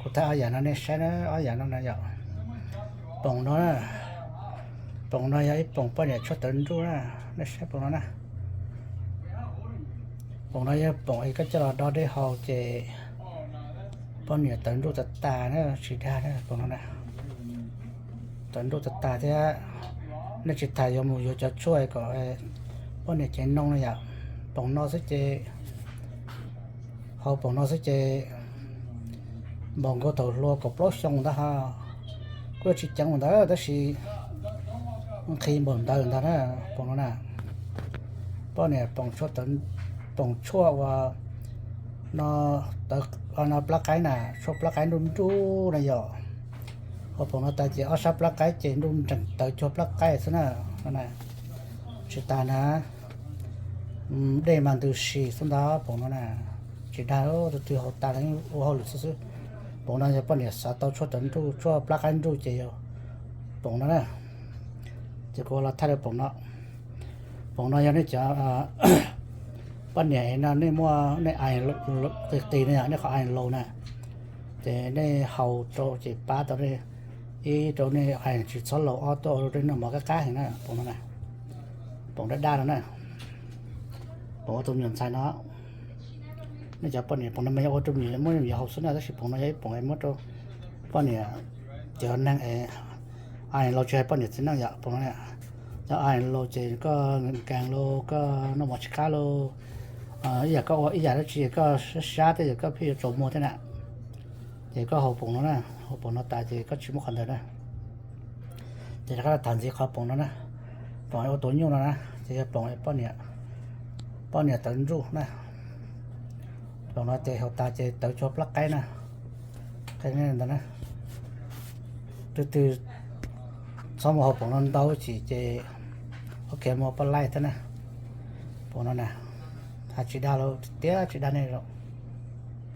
Kuv thaij ob yam no nej saib na, ob yam no na yom. Poom no na, poom no yog ib poom poj niam tshuaj tawv nruj na, nej saib poom no na. Poom no yog poom es koj coj los do dej haus ces poj niam tawv nruj tas tas na, tsis dag na poom no na. Tawv nruj tas tas thiab, nej tsis tas yuav mus yuav cov tshuaj kom poj niam ceev noo no yom. Poom no xwb ces, haus poom no xwb ces npaum nkaus thaum hluas kaum plaub xyoo ntag ho. Kuj tsis ceev mus ntawd tab sis nqhis npaum ntawd ntag na, poom no na. Poj niam poom tshuaj, poom tshuaj uas no, no plab qaib na, tshuaj plab qaib nruj nruj na yom. Haus poom no tas ces ob sab plab qaib ces nruj nreem tawv cuag plab qaib xwb na. Tsis tas na, dej mas ntws si xwb ntag poom no na. Tsis dag, tus twg haus tas los ua hauj lwm xwb xwb. Poom no yog poj niam xav tau tshuaj tawv nruj, tshuaj plab qaib nruj ces yog poom no na. Ces kuv los thaij rau poom no. Poom no yog nej cov poj niam no nej muaj nej ais qis qis no yom, nej qhov ais laus na, ces nej haus rau ces pab tau nej, ib rau nej ais tsis txhob laus, ob tuaj ua rau nej noj mov qab qab heev na, poom no na. Poom daj daj no na, poom ua tus me nyuam ntxhais no. Nej cov poj niam, poom no mas yog ua rau me nyuam, muab me nyuam haus xwb na, tab sis poom no yog ib poom es muab rau poj niam, cov neeg es ais laus tsis hais poj niam txiv neej yom, poom no na. Cov ais laus ces koj nkees los koj noj mov tsis qab los, ib yam koj ua ib yam dab tsi koj sab sab thiab yog koj pheej yuav tsaus muag thiab na, ces koj haus poom no na, haus poom no tas ces koj tsis muaj qhov ntawd na. Ces rov qab los tham ntxiv qhov poom no na, poom ua tus nyuj no na, ces yog poom poj niam, poj niam tawv nruj na. Poom no ces haus tas ces tawv cuag plab qaib na, qhia nej ntawd na. Tus twg txhob mus haus poom no ntau chim ces ua ke mus poj laij thiab na. Poom no na, hais tsis dag los tiag, tsis dag nej.